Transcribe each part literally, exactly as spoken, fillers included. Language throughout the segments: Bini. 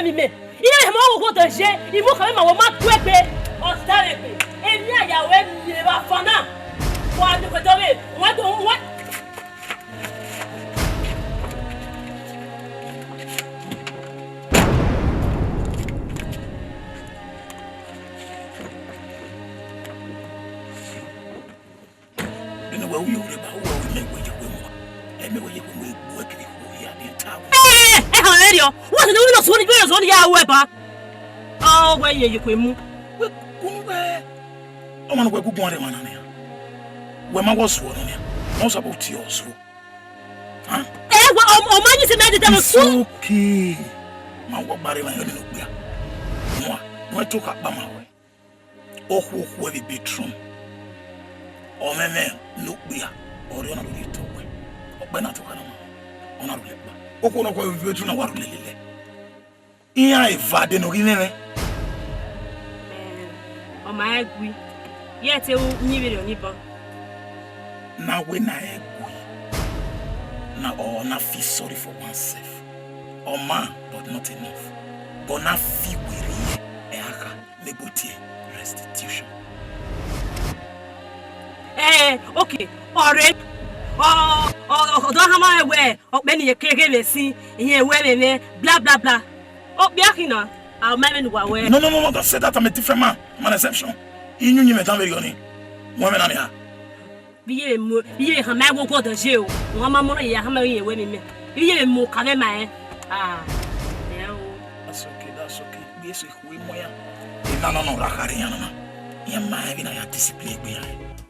Ime, ime hama wo wo de je, imo kha ma wo ma gu egbe. Ọ ta egbe. Emi a ya wẹ miẹn vbe afa na. Wa do kwe do vbe, wa do, wa. Nene wẹ u yo rre ba, wẹ u mẹ wẹ ye wẹ mu. Ẹ mẹ wẹ ye wẹ mu egbe kiri ikhuo hia ne ta wẹ. Ẹ, ẹ họn rẹ rriọ. Wẹ sẹ ne u vbe nọ zuọ ni, vbe nọ zuọ ni ya ru ẹba. Ọ, wẹ ye ye kue mu. Wẹ kunu wẹ. Ọmwa ne wẹ gu guan rre emwa na nian. Wẹ ma wẹ ọ zuọ nọ nian. Ọ saba tie ọ zuọ. Hàn? Ẹ wẹ, ọ, ọ ma yin sẹ mẹ dede vbe It's su. Okay. Ma wẹ ọgba rre emwa yọ nene okpia. Nua, nua to ka kpa ma wẹ. Okhuo okhuo vbe bedroom. Ọmwẹmwẹ ne okpia, ọ rre ọ na rhie otọ wẹ. Ọkpẹ na tọ kha na ma. Ọ na rhie ẹkpa. Okhuo ne okhuo vbe bedroom na wa rhie lele. Iran eva de ne ọ ghi mwẹ mwẹ. Ọ ma rẹn gui. Yẹ te u yin vberriọ ni ban. Na wẹ na rẹn gui. Na ọ na feel sorry for oneself. Ọ ma, but not enough. But na fi werriẹ ẹ a kha. Nebo tie restitution. Eh, okay. Ọre. Ọ, ọ, ọ, ọ dọ hama wẹ, ọkpẹ ni ye keghe vbe sin, iye wẹ vbe mwẹ, bla, bla, bla. Okpia khin na, a ma mwẹ ne uwa wẹ. No, no, no, no, don't say that. I'm a different man. I'm an exception. Iyunyimẹ dan vberriọ ni. Wẹ mwẹ na nia. Vbe iye mu, vbe iye hama ẹvbo guọdọ ye o. Wọn ma mọ na ya hama iye wẹ ni mẹ. Vbe iye mu ka vbe ma ẹ. Ah. Ẹ o. That's okay, that's okay. Gbe eso ikhuo mu ya. Ena nọ nọ ra khare yan na. Yan ma ẹ vbe na ya discipline egbe yan.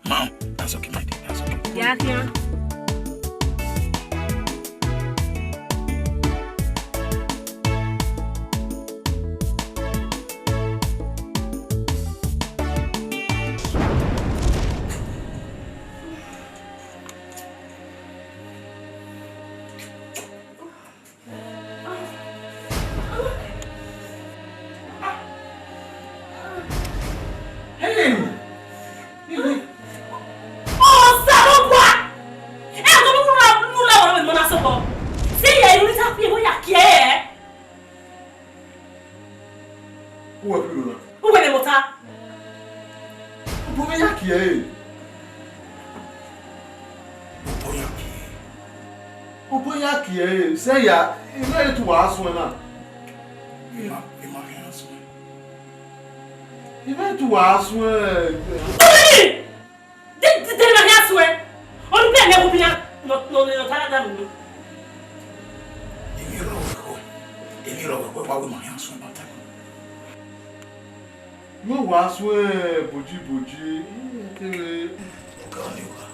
Ma, that's okay, my dear. That's okay. Ya khian. Hey! Osanobua! Ẹ, ọmọ mi wúrà, wúrà ọ̀rọ̀ mi mọ́ na sọ̀kọ̀. Ṣé ìyá ìlú ní sáfì ìwọ yà kí ẹ? Uwẹ kilo na? Uwẹ vbe mọta. Obọ ya kie ẹre. Obọ ya kie ẹre. Obọ ya kie ẹre. Sẹ ya, I ma tu wa suẹn na. I ma, I ma khian suẹn. I ma tu wa suẹn. Obìnrin! De, de, de ma khian suẹn. Onu bẹ ne wo bi na, no, no, no, ta da mu. Emwi rrọọ wẹ kho, emwi rrọọ wẹ kho, wa wẹ ma khian suẹn ba ta. Yo wa suẹn boji boji, eh, kere. Ọgẹ ọni wa,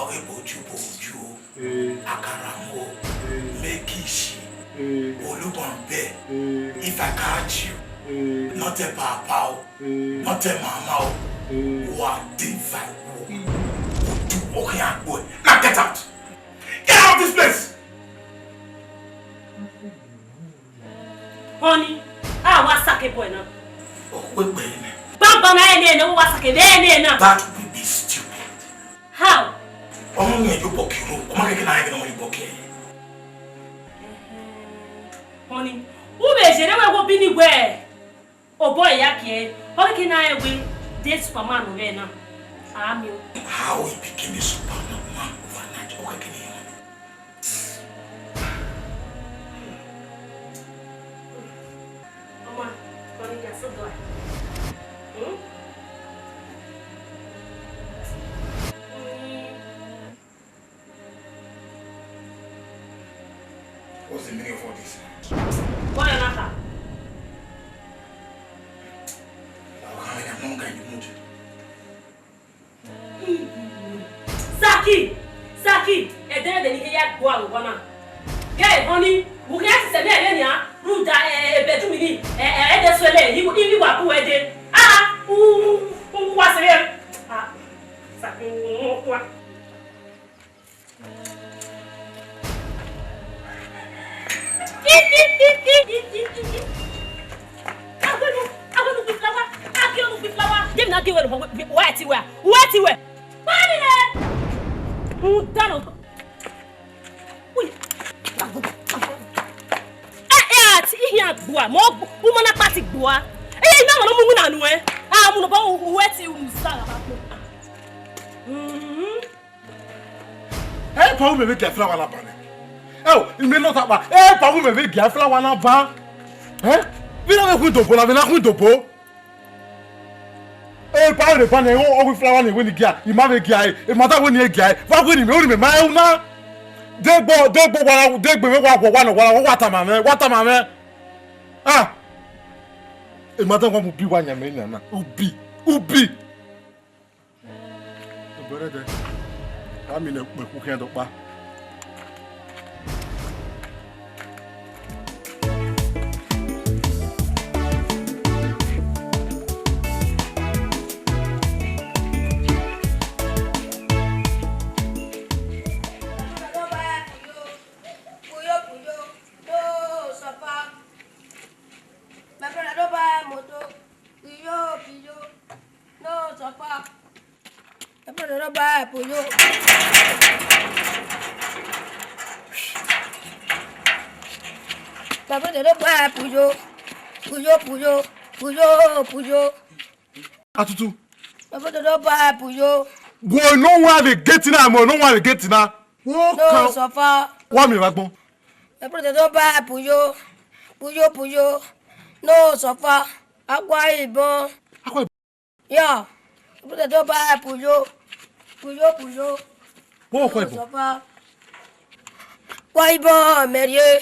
ọghe boju boju, eh, akarango, eh, mekishi, eh, olubanbẹ, eh, if I catch you, eh, not a papa o. Eh. Not a mama o. Eh. Wa de va wo. Mm. Wo du wo khian gbo. Now get out. Get out of this place. Honey, a wa sake boy na. O kwe gbe ne. Baba na ene ene wa sake be ene na. That will be stupid. How? Ọmọ mi yo boki ro. Ọmọ keke na ege no yo boki. Honey, u be jere we wo bi ni we. Obọ ya kie, ọ ke na rẹn wẹẹ, de Superman vbe na. A miẹn o. How he became a Superman overnight? Ọ ke kene ya. Ọmọ, kọ ni ya so do a. Hmm? Hmm. What's the meaning of all this? What am I? How can I no longer in the mood? Saki! Saki! Ẹdẹrẹdẹ ni ya gbo aro wana. Gẹ ehọn ni, wo khian sisẹ mẹ ẹre nian, rhunmwuda, eh, bedroom ni, eh, eh, ẹdẹ suẹlẹ, I, I, I wa bu ẹdẹ. Ah, u, u, u wa sẹ vbe. Ah, Saki, u, u, u wa. Agbenu, agbenu gbe flower, agbenu gbe flower. Dem na give we, we ti we, we ti we. Wani le? Mu dano. Ui. Eh, eh, ati, ihe agbo. Wa, mo, u ma na kpa ti gbo a. Eye, ima ma no mu na nuẹn. A mu no ba u, u ẹ ti u sa gha ba kpo. Mhm. Ẹ pa u mẹ vbe gia flower na ba nẹ. Ẹ o, imẹ nọ ta kpa. Ẹ pa u mẹ vbe gia flower na ba. Ẹ? Vbe na vbe khuin dobo na, vbe na khuin dobo. Ẹ pa u rhe ba nẹ, ọ, ọ ghi flower ni wẹ ne I gia, I ma vbe gia ẹre, I ma da wẹ ne I gia ẹre. Va wẹ ne imẹ, u ne imẹ ma ẹ u na. Degbe, degbe wa, degbe vbe wa, wa, wa, wa, wa, wa tama mwẹ, wa tama mwẹ. Ah! Emwa dan wa mu ubi wa yan mẹ yan na. Ubi, ubi. Ẹbọrẹdẹ, wa miẹn ne ukpẹ khu khian dọkpa. My brother don't buy motor. Puyo, puyo. No suffer. My brother don't buy puyo. My brother don't buy puyo. Puyo, puyo. Puyo, puyo. Atutu. My brother don't buy puyo. Wo no one the gate na, mo no one the gate na. Wo no suffer. Wa mi wa gbọn. My brother don't buy puyo. Puyo, puyo. No suffer. Akwa Ibom. Akwa Ibom. Yeah. My brother don't buy puyo. Puyo, puyo. Wo Akwa Ibom. No suffer. Akwa Ibom mẹ rrie.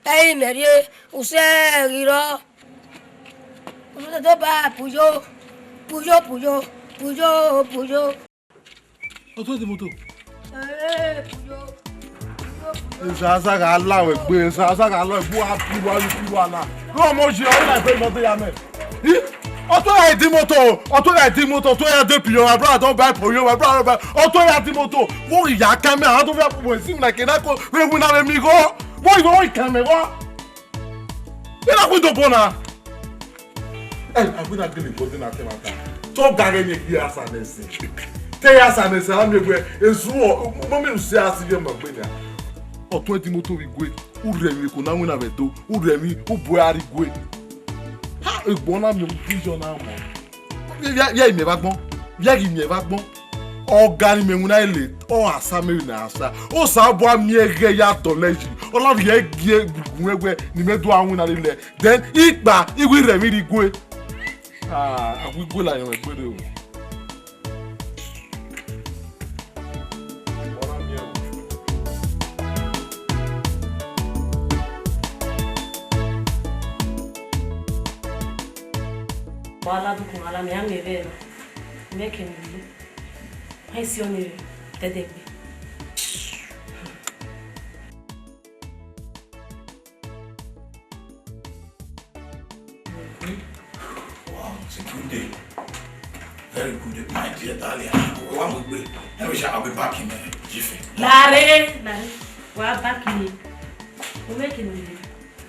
Ẹi mẹ rrie. Usẹ ghi rrọọ. My brother don't buy puyo. Puyo, puyo. Puyo, puyo. Ọtọ ẹdẹ moto. Eza, eza gha la wẹ gbe, eza, eza gha la wẹ gbe, wa pi wa, yu pi wa na. Rọ mọ ye, ọ na ẹgbẹ mọto ya mẹ. Ih, ọtọ ya di moto, ọtọ ya di moto, ọtọ ya de piyo, my brother don buy for you, my brother don buy, ọtọ ya di moto. Wo ya ka mẹ, a do fi akpo si na ke na ko, we wi na we mi go. Wo yo ka mẹ go. Ina ku do bona. Ẹ, a gbẹdẹ gele body na te ma ta. Te ọ ga ghe ne egbe asa nẹ sẹ. Te ya sa nẹ sẹ, a miẹn wẹ, esu ọ, mọ mi ru si a si ye ma gbe nia. Ọtọn ẹdẹ moto vbe igue, u rhie emwi eko na winna vbe Ẹdo, u rhie emwi, u bu ẹre rrie igue. Ha, egbọn na miẹn vision na mọ. Via, via, via, imiẹn vbe agbọn, via ghi miẹn vbe agbọn. Ọ ga ni mẹ winna ele, ọ asa mẹ winna asa. Osanobua miẹn ẹghẹ ya dọlọ yi, ọ na rhie gie egungun ẹwẹ ne imẹ do a winna lele. Then ikpa, I wi rhie emwi rrie igue. Ah, a wi igue la yọnmwẹ egbere o. Wa la dukun, wa la mẹ, a miẹn vbe na. Mẹ ke mu yi. Ma si ọni rre, dẹdẹ gbe. Wow, it's a good day. Very good day, my dear darling. Wa mu gbe. Let me say, I'll be back in a jiffy. Lare, lare. Wa back in. We make it.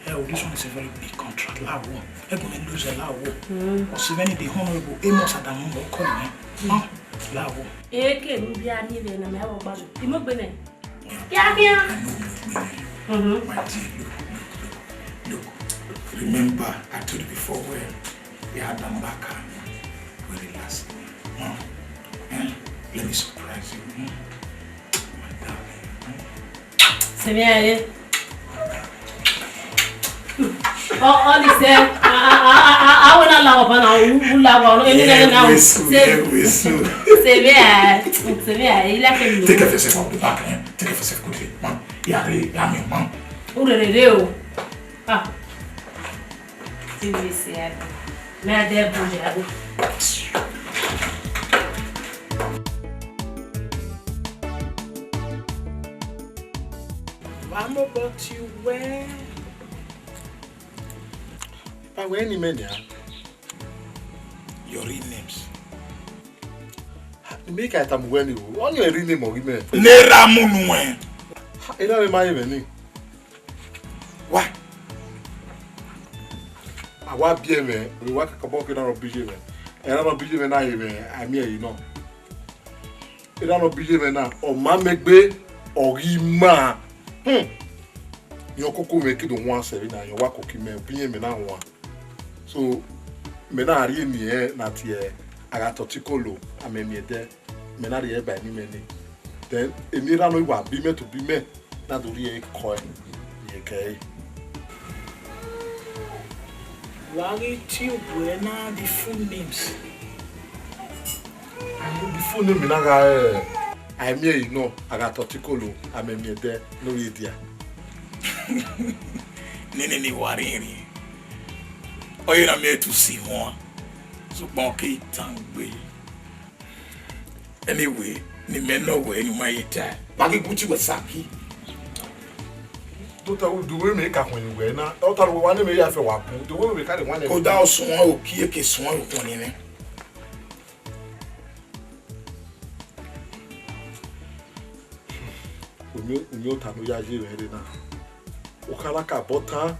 Hey, this one is a very big contract. Lawo. Ẹ kò ní lose lawo. Mm. Ọsibẹni the honorable Amos Adamu ló kọ́ mi. Huh? Lawo. Eke mi bi a ni ve na me awo gbazo. Imo gbe me. Kíákíá. I know you will. Mm-hmm. My dear, look, look, look, look. Remember, I told you before, well, we had Ambaka very last night. Hmm? Eh? Let me surprise you. Hmm? My darling. Hmm? Sẹmi aye. Ọ, ọ, ni sẹ, a, a, a, a, a, wẹ na la ọba na, u, u la ọba, eni na, na, u, sẹ, sẹmi aye, sẹmi aye, I like him. Take care of yourself, I'll be back, eh? Take care of yourself, good day, man. Yeah, really, yeah, me, man. U rere re o. Ah. Ti mi se abi. Me a de bu ya abi. Wa mobọ tie uwẹ. Ba wẹ ni mẹ nia. Your real names. Make I tell you when you. Only a real name of women. Ne ra mu nuẹn. Ena re ma ye vbe ni. Wa. A wa biẹ mwẹ, wa kakabọ ke na rọ biye mwẹ. Ena rọ biye mwẹ na ye mwẹ, a miẹn ẹre nọ. Ena rọ biye mwẹ na, ọ ma mẹ gbe, ọ ghi ma. Hmm. Rẹn koko mwẹ ke do wan sẹ vbe na, rẹn wa koko mẹ, obọ irẹn mẹ na wan. So, mẹ na rhie eni ẹnrẹn na tie, a gha tọ ọtẹn ikolo, a mẹ miẹn ẹdẹ, mẹ na rhie ẹre ba eni mẹ ni. Then, eni erha nọ wa bi mẹ to bi mẹ, na do rhie ẹre kọ ẹre, rhie kẹ ẹre. Wa ghi tube ẹre na the full names. The full name na gha re, a i miẹn ẹre nọ, a gha tọ ọtẹn ikolo, a mẹ miẹn ẹdẹ, ne ovbi dia. Nene ne wa rhiẹnrhiẹn. Ọ ye na miẹn etu si huan, sokpan ọ ke tan gbe. Anyway, ne imẹ nọ wẹ ne u ma ye ta, ma ghi gu uti wẹ Saki. Do ta, do wẹ mẹ ka khuẹn wẹ na, ọ ta wẹ wa ne mẹ ya fẹ wa bu, do wẹ mẹ ka de wan nẹ. Koda ọ suẹn okie ke suẹn okhuẹn ni mwẹ. Unu, unu ota ne u ya ye mwẹ rre na. U kha na ka bọ tan,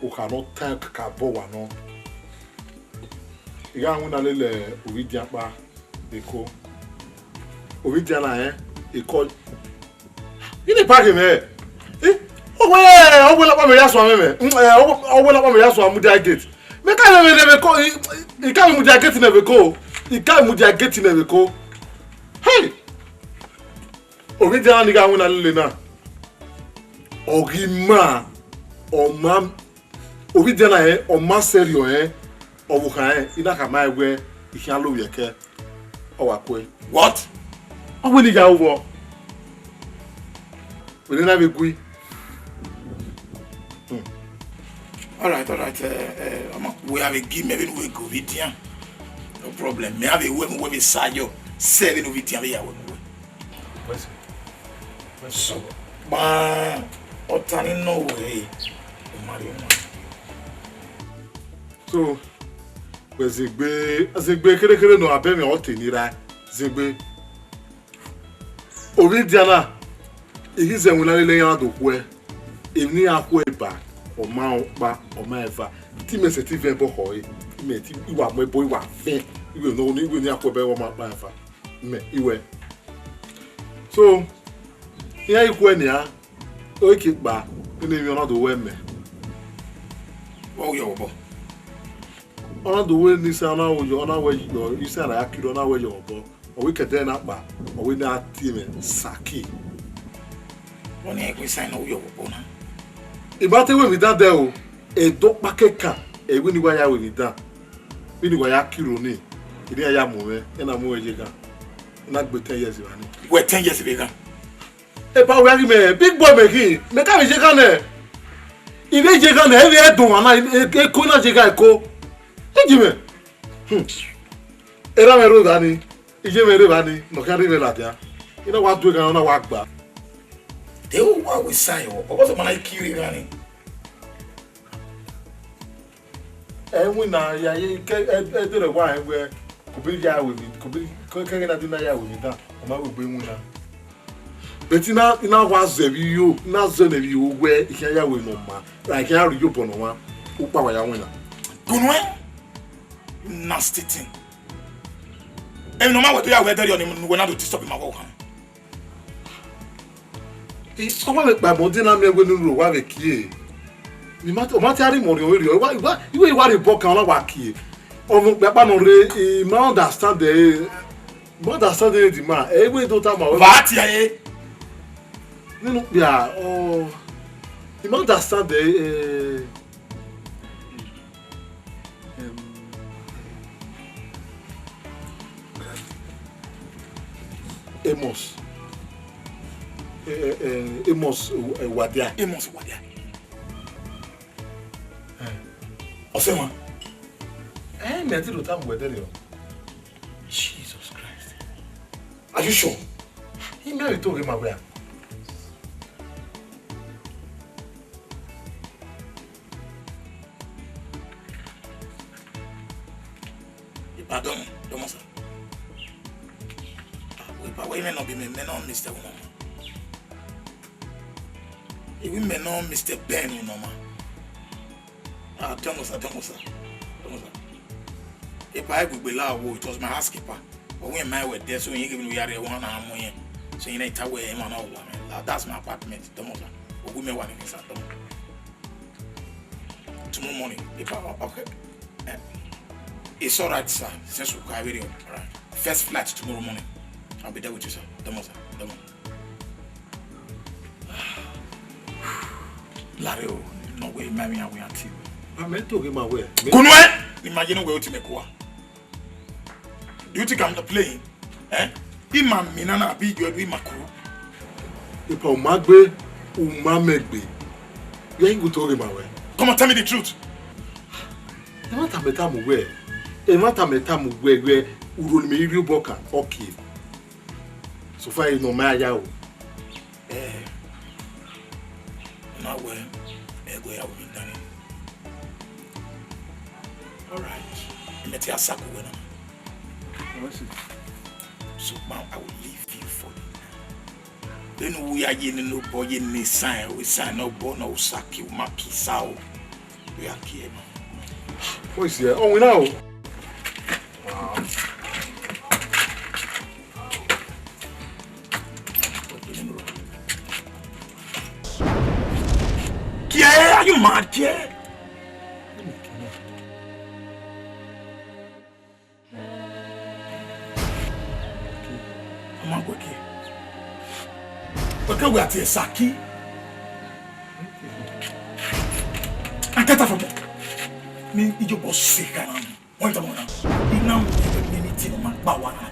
u kha nọ tan ka bọ wa nọ. I gha winna lele ovbi dian kpa vbe eko. Ovbi dian na rẹn, eko. Ghi ni page mwẹ? Eh, ọ wẹ, ọ wẹ lakpa mẹ ya suẹn mwẹ. Mm, eh, ọ wẹ, ọ wẹ lakpa mẹ ya suẹn mudia gate. Mẹ ka mwẹ mwẹ ne vbe eko, I, I ka mwẹ mudia gate ne vbe eko. I ka mwẹ mudia gate ne vbe eko. Hey! Ovbi dian na ni gha winna lele na. Ọ ghi ma, ọ ma, ovbi dian na rẹn, ọ ma sẹrriọ rẹn, ọvbokhan rẹn, I na khama ẹn wẹ I khian lovbiẹ kẹ, ọ wa kue. What? Ọ wẹ ne I ya ru vbọ? Vbene na vbe gui. Hmm. All right, all right, eh, eh, ọma, wẹ a vbe gi mẹ vbene uwẹ gu ovbi dian. No problem. Mẹ a vbe ru ẹmwẹ uwẹ vbe sa yọ, sẹ vbene ovbi dian vbe ya ru ẹmwẹ uwẹ. Wẹ sẹ? Wẹ sẹ? So, ma, ọta ni nọ wẹ, ọ ma rre wan. So, wẹ zẹgbe, zẹgbe kherhe kherhe nọ, abẹ mwẹ ọ te ni ra, zẹgbe. Ovbi dian na, I ghi zẹ winna lele iran do khuẹ, emwi ne iran khuẹ ba, ọ ma rẹn ọkpa, ọ ma rẹn eva, te imẹ sẹtin vẹ ẹbọ khọe, imẹ te I wa mu ẹbọ, I wa vẹn, I wẹ ne, I wẹ ne iran khuẹ ba, ọ ma rẹn ọkpa eva, imẹ, I wẹ. So, iran i khuẹ nian, ọ i ke kpa, vbene emwi ọna do wẹ mẹ. Ọ yọ obọ. Ọ na do wẹ ne isan na yọ, ọ na wẹ yọ, isan na ya kiri, ọ na wẹ yọ obọ. Ọ wẹ kẹdẹ na kpa, ọ wẹ ne a tie mwẹ Saki. Ọ ni ẹgbẹ isan na yọ obọ na. I ma te wẹ emwi dan dẹ o, ẹdẹ ọkpa kẹkan, ẹ wẹ ne I wa ya wẹ emwi dan. Vbene I wa ya kiro ni, I na ya mu mwẹ, ena mu mwẹ ye ghan. I na gbe ten years evba ni. Wẹ ten years vbe ghan? Epa wẹ ghi mẹ, big boy mẹ khin, mẹ ka vbe ye ghan nẹ. I vbe ye ghan nẹ, ẹ vbe ẹdun ọmwa na, eko na ye ghan eko. Iji mwẹ. Hmm. Erha mwẹ rre evba ni, iye mwẹ rre evba ni, ne ọ khian rhie mwẹ ladian. I na wa du eghan, ọ na wa gba. De u wa wẹ isan yọ, ọ bọ sẹ ma na i kiri eghan ni. Ẹ winna ya ye ke ẹ, ẹ dere wa rẹn wẹ, Kobiri ya wẹ emwi, Kobiri ke, ke na di na ya wẹ emwi dan, ọ ma wẹ egbe winna. But I na, I na wa zẹ vbe iyo, I na zẹ nẹ vbe iyo wẹ I khian ya wẹ ne ọ ma, ra I khian rhie iyobọ ne ọ ma, ukpa wa ya winna. Gunuẹn, nasty thing. Emwi ne ọ ma wẹ do ya wẹ dẹrriọ ni, ne uwẹ na do disturb ima vbe ọkhan. Ọ wa vbe kpa ẹmwẹ ọdẹ na miẹn wẹ ne unu ro wa vbe kie. Ni ma, ọ ma te a rhie imẹ ọrriọ vberriọ, I wa, I wa, I wa rhie obọ kan, ọ na wa kie. Ọmwa okpia kpa nọ rre, I ma understand ẹre, I ma understand ẹre the man, ẹ i wẹ do tama wẹ. Va tie ẹre. Nene okpia, ọ, I ma understand ẹre, eh, Em, Amos. Eh, eh, eh, Amos, eh, Wadia. Amos Wadia. Eh. Ọsẹ wan. Eh, mẹ ti do tama wẹ dẹrriọ. Jesus Christ. Are you sure? I miẹn vbe to ghe ma wẹ a. Epa dọmọ, dọmọ sa. Ah, epa wẹ imẹ nọ bi mẹ, mẹ nọ Mister Unoma. Ewe imẹ nọ Mister Ben Unoma. Ah, dọmọ sa, dọmọ sa, dọmọ sa. Epa ẹgbegbe la wo, it was my housekeeper. But when my were there, so he gave me we are one and one. So you know, it away, man, oh, man. That's my apartment, dọmọ sa. But we me one in sa, dọmọ. Tomorrow morning. If I, okay. Eh, it's all right, sir. Since we can really, all right. First flight tomorrow morning. I'll be there with you, sir. Come on, sir. Come on. Lare o, no way, mami, I will until. Amẹ to ghe ma wẹ. Kunu ẹ, ni ma ye no we oti me kua. Do you think I'm not playing? Eh? Ima mina na bi ju ẹdu ima kuru. Epa u ma gbe, u ma mẹ gbe. Where you go to ghe ma wẹ? Come on, tell me the truth. Ẹmwata mẹ tama uwẹ, ẹmwata mẹ tama uwẹ wẹ urho ne mẹ rhie obọ kan, okay. So far, no ma ya o. Eh, na wẹ, ẹ gbe ya wo mi dani. All right. Mẹ ti a sack uwẹ na. What's it? So now I will leave you for the night. Then we are yin no boy in the sign, we sign no boy, no sack you, ma kisa o. We are here, man. What's here? Oh, we now. Wow. Kiẹ, are you mad, Kiẹ? Ọma wẹ Kiẹ. Wẹ ke wẹ a tie Saki. Akẹta fọbọ. Ni iyobọ se ka na. Wọ́n tọmọ na, I na miẹn wẹ miẹn ni tinu ma gba wa na.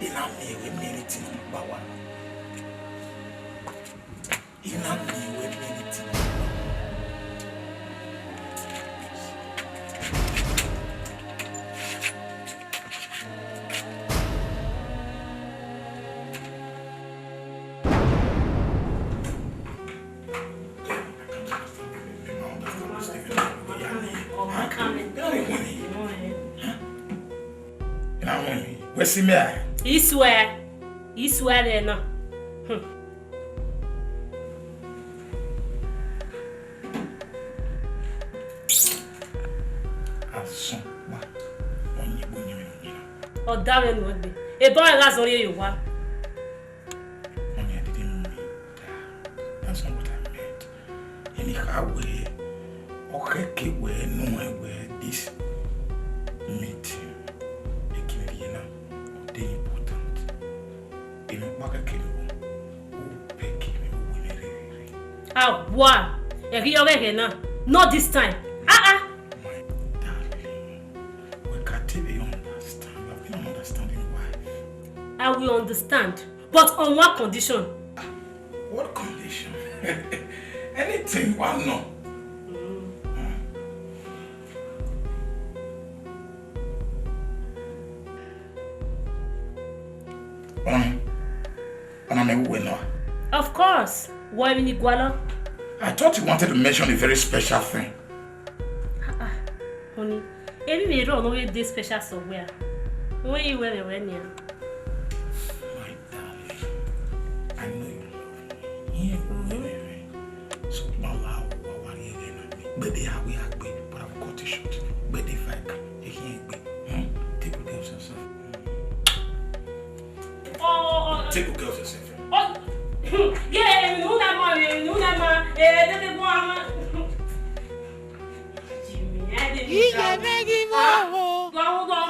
I na miẹn wẹ miẹn ni tinu ma gba wa na. I na miẹn wẹ miẹn ni tinu ma gba wa na. Wẹ si mẹ a? I swear. I swear rẹ na. Hmm. Asọn kpa, ọ yin egbe uyinmwẹ ne ọ yin na. Ọ da mwẹ nuẹn gbe. Ebọ ẹre gha zọ rhie ye owa. Mommy, I didn't mean that. That's not what I meant. Emwi kha wẹ, ọ khẹke wẹ, nuẹn wẹ, this meeting, ekene rhie na, ọ de important. Emwi ọkpa khẹke ni wẹ, u beg me, u wẹ mwẹ rere. Awa, ẹ ghi yọ ghẹ ghẹ na, not this time. Ah, ah. My darling, we can tell you understand. You have been an understanding wife. I will understand, but on one condition. Ah, what condition? Anything, why not? Mm. Mm. Um, and I'm a winner. Of course. Why we need Guala? I thought you wanted to mention a very special thing. Ah, ah, honey, emwi vbe rrọọ ne ọ vbe dey special somewhere. Wẹ i wẹ vbe wẹ nian. My darling, I know you love me. Yeah, mm-hmm. So, ma la wa wa ri ẹghẹ na. Gbẹdẹ a wẹ a gbe, but I will cut it short. Gbẹdẹ if I can, e khian gbe. Hmm? Take good care of yourself. Oh, oh, oh. Take good care of yourself. Oh, yeah, you know that man, you know that man. Eh, they, they go on. Jimmy, I didn't know that. Iye mẹ ghi vọ o. Ah, go on, go on.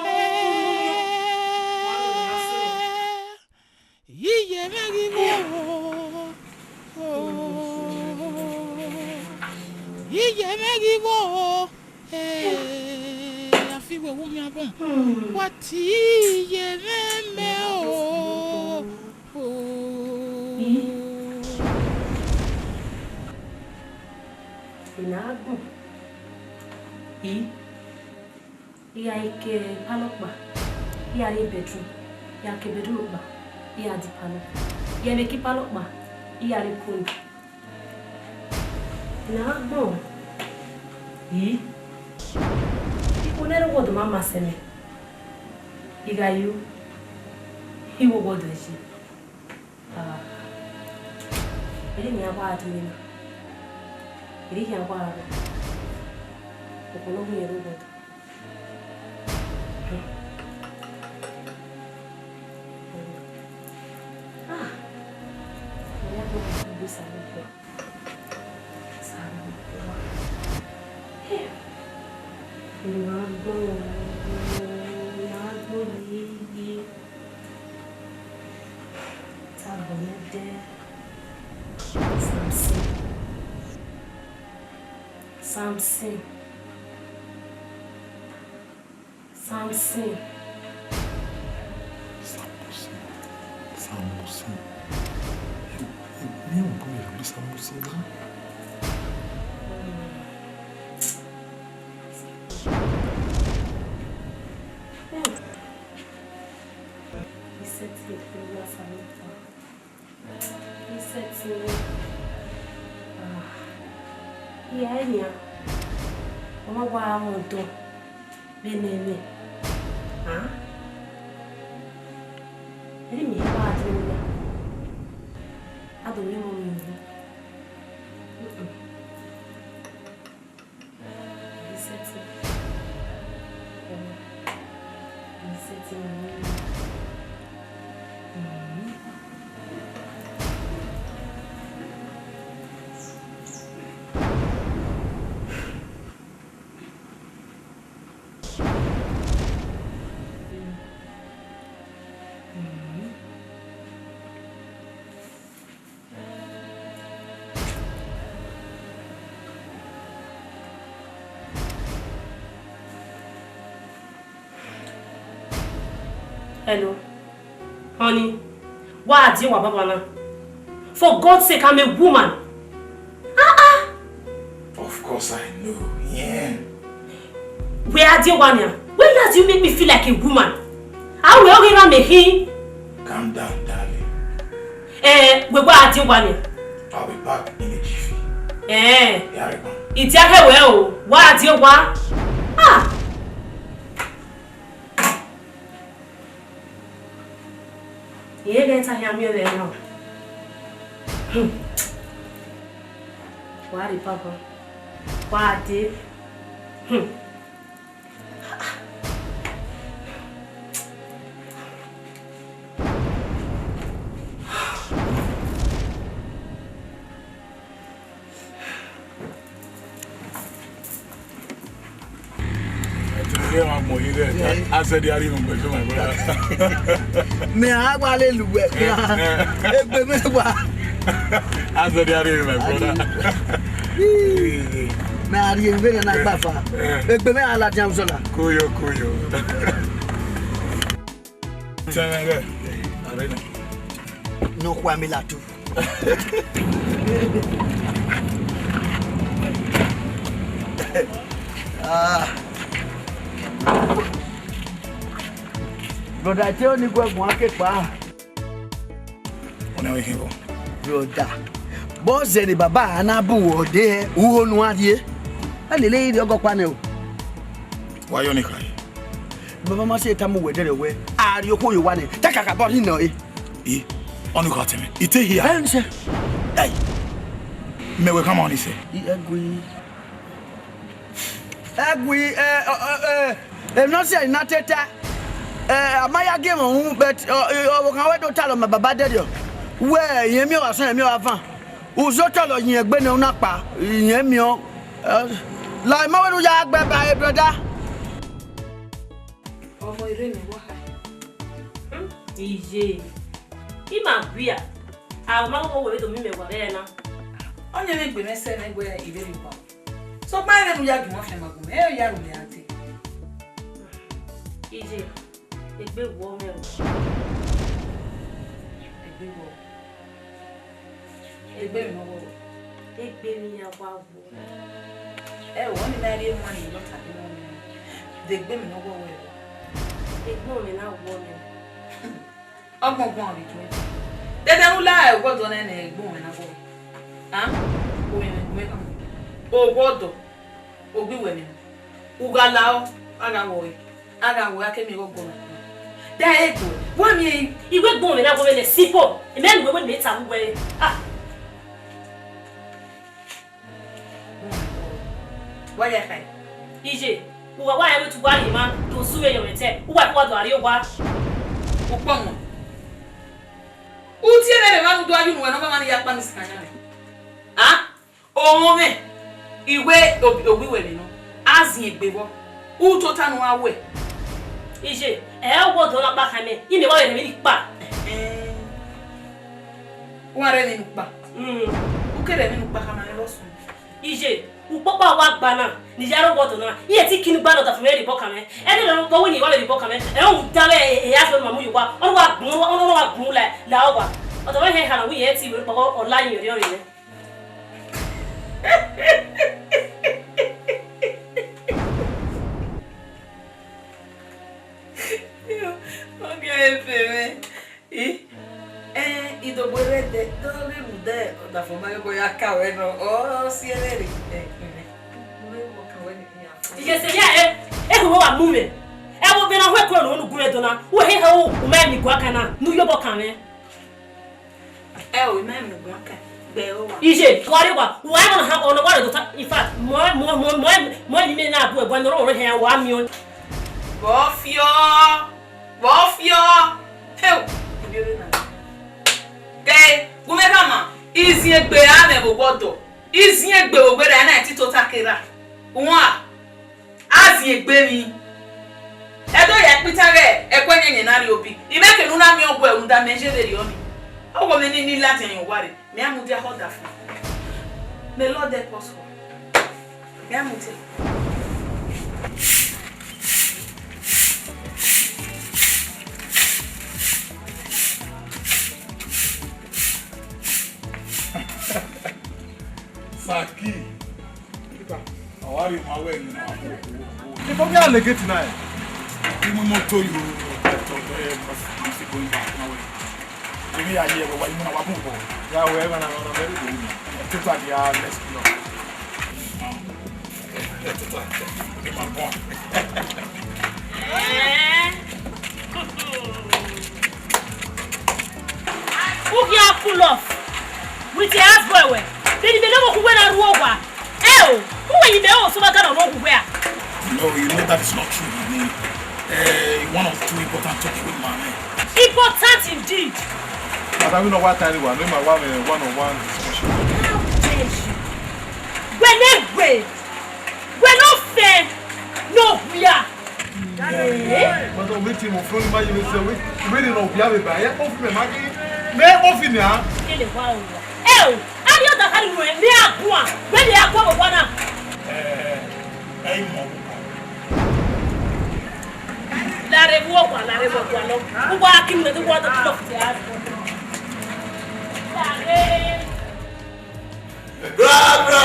Iye mẹ ghi vọ o. Iye mẹ ghi vọ o. Eh, afi wẹ wo miẹn agbọn. Wa tie iye mwẹ mẹ o. I na agbọn. I, I gha ke palọ ọkpa, I gha rrie bedroom, I gha ke bedroom ọkpa, I gha die palọ. I gha vbe ke palọ ọkpa, I gha rrie corner. Ne a gbọn yi, ikun ne ẹre owa do ma ma sẹ mẹ, I gha yo, I wo owa do ẹse. Ah, erriọ ne iran wa dee na, erriọ iran wa rrọọ, okhuo ne ọ hu yẹn rre owa do. Ah, I ya do ma gbe Osanobua. Osanobua. Hey. Ma gbọ, ma gbọ yeye. Tabọ nẹdẹ. Samson. Samson. Samson. Samson. Samson. You, you, you go with Samson, huh? He said he feel love for me. He said to me, ah, yeah, yeah. Ọmọ wa wọn dọ. Bene ne. Ah. Eri mi wa dọ ya. Ado mi mo mi. Mm-mm. He said to me, he said to me, mm-hmm. Hello. Honey, why are you baba now? For God's sake, I'm a woman. Ah ah. Of course I know. Yeah. Where are you, Wania? When last you make me feel like a woman? How will you me he? Calm down, darling. Eh, we where are you, Wania? I'll be back in a jiffy. Eh. Yeah, right, man. It's your way, oh. Where are you, Wa? Ah. Ye get a yam ye there now. Hmm. Wa ri papa. Wa de. Hmm. Mẹ a wa lele uwẹ khian. Egbe mwẹ wa. Azẹdẹ a rhie, my brother. Mẹ a rhie vbene na gba fa. Egbe mwẹ a ladian uzọla. Koyo, koyo. Tẹmwẹ ghẹ. Arena. Ne ọ khua mi latu. Ah. Brother, te oni gu ẹguan ke kpa. Ọna wẹ khin vbọ? Brother, bọzẹ ne baba a na bu wẹ ọdẹ, uho nu a rhie. A lele rhie ọgọ kpa nẹ o. Wa yọ ni khae. Baba ma se tama uwẹ dẹrẹ wẹ, a rhie okhuo ye owa nẹ, te a kakabọ rhie nọ ẹre. I, ọni kha tẹmwẹ, I te hia. Ẹ, nse. Ẹ, mẹ wẹ khama ọni sẹ. I, ẹgui. Ẹgui, ẹ, ọ, ọ, ẹ, emwi ne ọ sẹ na teta. Ẹ, a ma ya gie mwẹ uhunmwu, but, ọ, ọ, ọvbokhan wẹ do talọ ma baba dẹrriọ. Wẹ, irẹn miẹn ọghe asọn, irẹn miẹn ọghe avan. Uzọ tọlọ yin egbe ne u na kpa, irẹn miẹn ọ. Ẹ, la ima wẹ ne u ya gbe ba e brother. Ọmọ erha ne wa kha. Hmm, iye. I ma gui a. A ma wo wo do mi mẹ wa vbe na. Ọni vbe gbe mwẹ sẹ nẹ wẹ I vbe rhie owa. Sokpan vbene u ya gie ọmwa fian ma gun mwẹ, ẹ ya ru mwẹ a te. Iye, egbe wọ mwẹ o. Egbe wọ. Egbe mwẹ ne ọ wọ. Egbe mwẹ ya wa wọ. Ẹ o, ọni ma rhie emwa ni lọta de wọ mwẹ. De egbe mwẹ ne ọ wọ wẹ. Egbe mwẹ na wọ mwẹ. Ọgbọngbọn rre tuẹ. Dede ne u la ẹghẹ ọdọ nẹ ne egbe mwẹ na wọ. A? Owiẹ mwẹ gun mwẹ kan. Oghẹ ọdọ. Ogbi wẹ nẹ. U gha la ọ, a gha wọ ọre. A gha wẹ a ke miẹn ighe ọgọ na. Da egbe, wa miẹn iwẹ gbọn mwẹ na wẹ nẹ sipo. Mẹ ne uwẹ wẹ mẹ ta uwẹ. Ah. Wa ya kha. Iye, uwa wa ya wetu wa rhie ma, do su vbe yọ mwẹ te. Uwa ko wa do a rrie owa. Ukpọmọ. U tie mwẹ vbe emwa ne u do a ye unu wẹ ne ọ ma mwa ni ya kpa mi isikanya mwẹ. A? Ọmọ mwẹ, iwẹ owiẹ wẹ vbe nọ, a ziẹn egbe vbọ. U tota ne uwa wẹ. Iye, ẹ i wẹ ọdọ na kpa khan mẹ, imẹ wa vbe rẹn emwi ni kpa. Ẹn. Wa rẹn emwi ni kpa. Mm. U ke rẹn emwi ni kpa khama rẹn vbe ọsun. Iye, ukpọkpa wa gba na, ne I ya rre owa ọdọ na, I he te kinu gba ne ọdafẹn mwẹ rhie obọ kan mwẹ. Ẹdẹ ne ọ wẹ ne I wa vbe rhie obọ kan mwẹ, ẹ i rẹn uda vbe e husband ma mu ye owa, ọ wa gbun, ọ wa gbun la, la owa. Ọdafẹn hẹ hana wẹ irẹn te vbe kpọghọ, ọ la yin ọriọnrẹn nẹ. Ọ ghi ẹfe mwẹ. I, ẹ, Idogbo rre ẹdẹ, do ghi rhunmwuda ọdafẹn ma ghe obọ ya ka ruẹ nọ, ọ si ẹre rre. Ẹ, ẹ, ẹ, ẹ, iyese ya, ẹ, ẹ, hu wa mu mwẹ. Ẹ, vbe na hu ẹko ne unu gu mwẹ do na, wẹ he he u ma miẹn guan kan na, ne u ye obọ kan mwẹ. Ẹ o, I ma mu guan kan, gbe ẹre owa. Iye, wa rre wa, wa ẹmwẹ na ha, ọna wa rre dota. In fact, mọ, mọ, mọ, mọ, mọ, ni mẹ na gu ẹguae ne ọ rre hẹ wa miẹn. Vbọfiọ, vbọfiọ. Heo, ibi ore na. Ke, gu mwẹ khama, iziengbe a mwẹ vbe owa ọdọ, iziengbe vbe owa erha na, ẹ i tota ke rra. Uan. A ziengbe emwi. Ẹ do ya ikpita ghẹ ẹko ẹyẹnyẹn na rrie obi. I mwẹ ke ne u na miẹn ọguẹ rhunmwuda mẹ ye vberriọ nii. Ọghe mwẹ ni, ni ladian yan owa rre, mẹ a mudia hẹ ọdafẹn. Mẹ lọdẹ kpọsọ. Mẹ a mudia. Saki. Ọ wa rhie ma wẹ ne a koko. Before we are negative now. Imu imoto yo, but, uh, must, must go back now. Èmi yà yẹ wọ wa imu na wa bun bọ. Ya wẹ, ẹ na, na very good. Ẹ tó ta di a next block. Ẹ tó ta. Ẹ ma bọ. Eh? Who get cool off with your house boy? Well, then you may not walk away and walk. Eh, oh, who will you may also not gonna walk away? No, you know that is not true, honey. Eh, one of two important topic with my man. Important indeed. Madam, you know what time we are? No, my one, eh, one on one discussion. How dare you? Wẹ ne wẹ, wẹ ne ọ fẹ ne ọ wia. Eh? Madam, wẹ te mu fẹ ma ye sẹ wẹ, wẹ ne ọ wia vbe ba, ẹ kpo fi mẹ ma ghi, mẹ kpo fi nia. Kele wa o. Ẹ o, a ni ọdọ khali ruẹ, ne a guan, wẹ ne a guan vbe owa na. Eh, ẹ i mọ. Lare vbe owa, lare vbe owa nọ. Uwa ki mu ne wa do kilo fi a. Lare. Bra, bra.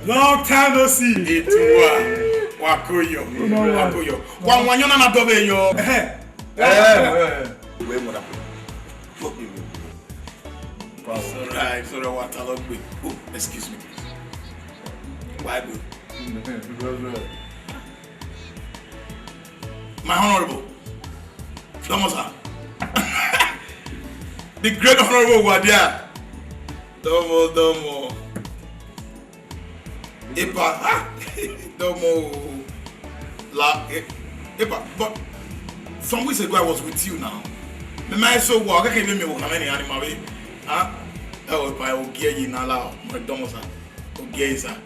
Long time no see. Ituwa. Wa koyo. Wa koyo. Wa wa yona na do be yo. Eh, eh. We mo da. Sorry, sorry, wa ta lo gbe. Oh, excuse me, please. Why go? My honorable, Domo sir. The great honorable Wadia. Domo, Domo. Epa, ah, Domo. La, eh, Epa, but some weeks ago I was with you now. Me ma so wa, okay, me me wo na many animal we. Ah, oh, Epa, I'll get you now, la, my Domo sir. I'll get you, sir.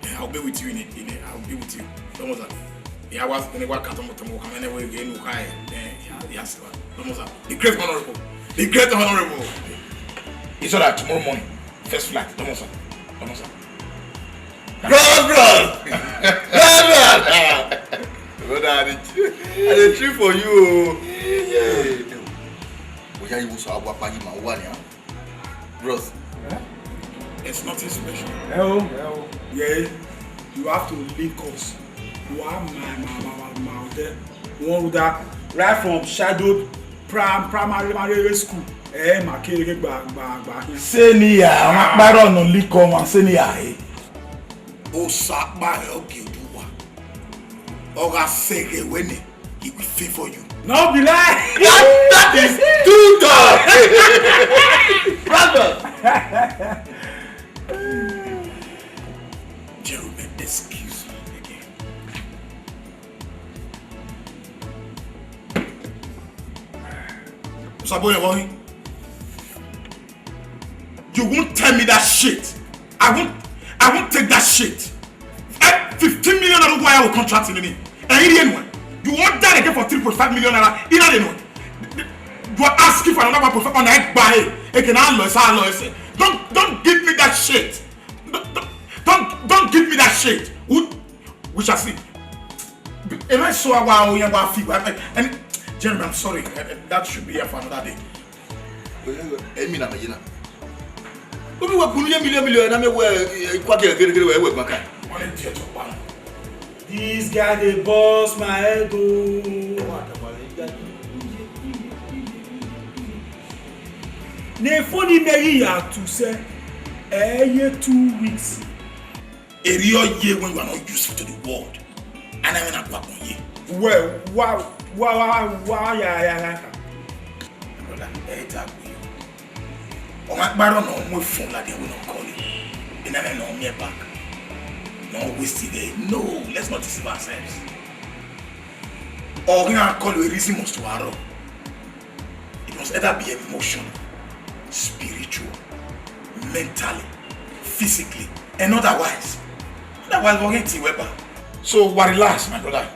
Yeah, I'll be with you in it, in it. I'll be with you. Domo sir. Yeah, I was in the work at Tomo Tomo. Come anyway, again, okay. Yeah, yes, sir. Domo sir. The great honorable. The great honorable. It's all right. Tomorrow morning, first flight. Domo sir. Domo sir. Bros, bros. Bros, bros. Brother, I dey, I dey cheer for you o. Yeah. Oya, you so agwa pa you ma wa ni, ah. Bros. Eh? It's nothing special. Ẹ o, ẹ o. Yeah, you have to link us. Wa ma, ma, ma, ma, ma, okay. One that right from shadow prim-, primary, primary school. Eh, ma kere gba, gba, gba. Senior, ma kparo no liko ma senior, eh. Osa kpa ẹ, okay, do wa. Ọ gha sẹ ghe wẹ nẹ, he will favor you. No be lie. That, that is too tough. Brother. Jerome, excuse me again. Sabo yẹn wọ́n. You won't tell me that shit. I won't. I won't take that shit. Eh, fifteen million naira why I will contract in any. Eh, idiot one. You want that again for three point five million naira? Idiot one. You are asking for another one point five on that buy. Again, I lost, I lost. Don't, don't give me that shit. Don't, don't, don't, don't give me that shit. We, we shall see. Am I so, I, I, I, I feel, I, and, gentlemen, I'm sorry. Eh, eh, that should be here for another day. Emi na me ye na. Obi wa kunu ye million million na me we, eh, kwa kere kere kere we we gbaka. Wọ́n lè di ẹ̀tọ́ pa. This guy dey burst my head o. Ne phone me yi ya tu sẹ, ẹ ye two weeks. Eri ọ ye when you are not useful to the world. Ana me na kwa kun ye. Well, wa, wa, wa, wa, ya, ya, ya. Brother, ẹ ta gbe. Ọ ma kparọ nọ mu phone ladian wẹ ne ọ call you. Ena nọ miẹn back. No waste it there. No, let's not deceive ourselves. Ọ ghi na call you, a reason must to arọ. It must either be emotional, spiritual, mentally, physically, and otherwise. Otherwise, we're going to weapon. So, wa relax, my brother.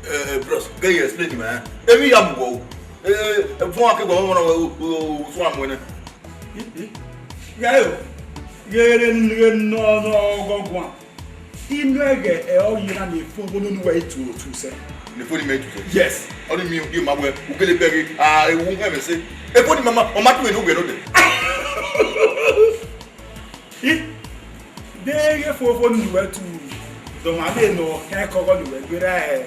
Eh, eh, bros, can you explain, man? Emi ya mu wo. Eh, eh, fun ake gbo mo na wo, wo, wo, fun amu ne. Gayo, gere gere no no go gwan. Inu ẹghẹ ẹ ọ ye na ne phone vbe nunu wẹ i tu otu sẹ. Ne phone mẹ tu sẹ. Yes. Ọni mi, mi ma wẹ, u gele bẹghe, ah, ewu hẹn mẹ sẹ. E phone mama, ọ ma tu ẹre ne u wẹ nọ dẹ. I, de ghe phone phone nunu wẹ tu, dọmwa de nọ, hẹn kọghọ ne wẹ gberra ẹ,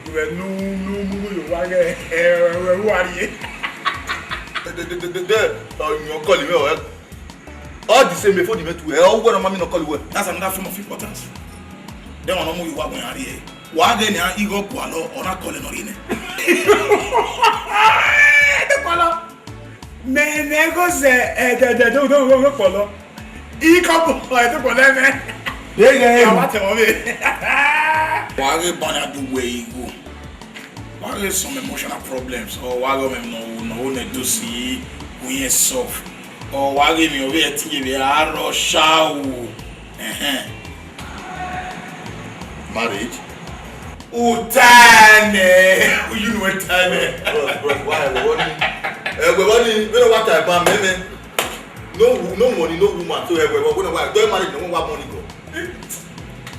ne wẹ nu, nu, nu, nu, yo wa ghẹ, ẹ, wẹ wa rrie. De, de, de, de, de, de, ọ, yọ call mẹ, ọ, All the same, phone mẹ tu, ẹ, ọ wẹ ne ọ ma mi nọ call wẹ. That's another form of importance. Then wọn mú ìwà wọn yàrá yẹ. Wàá gẹ ni a igho gualọ, ọ na call nọ rẹ nẹ. Ẹ ti gualọ. Mẹ, mẹ go sẹ, ẹ, dẹ, dẹ, do, do, do, do, gualọ. I kọ bu, ẹ ti gualọ mẹ. Big game. Àwa tẹ wọn bẹ. Wàá gẹ bọ́ni a du wẹ igho. Wa ghe some emotional problems, or wa ghe ọmwẹ ne ọ, ne ọ ne do si, uyẹn soft, or wa ghe emwi ọvbehe ẹtin ye vbe a rọ sha o. Ẹhẹn. Marriage? Utanẹ, you know utanẹ. Bros, bros, why? Ẹwẹ vbọ ni, ẹwẹ vbọ ni, vbene wa ta ẹban mẹ mẹ. No wo-, no money, no woman, so ẹwẹ vbọ, wẹẹ wa, do marriage, no wa money go.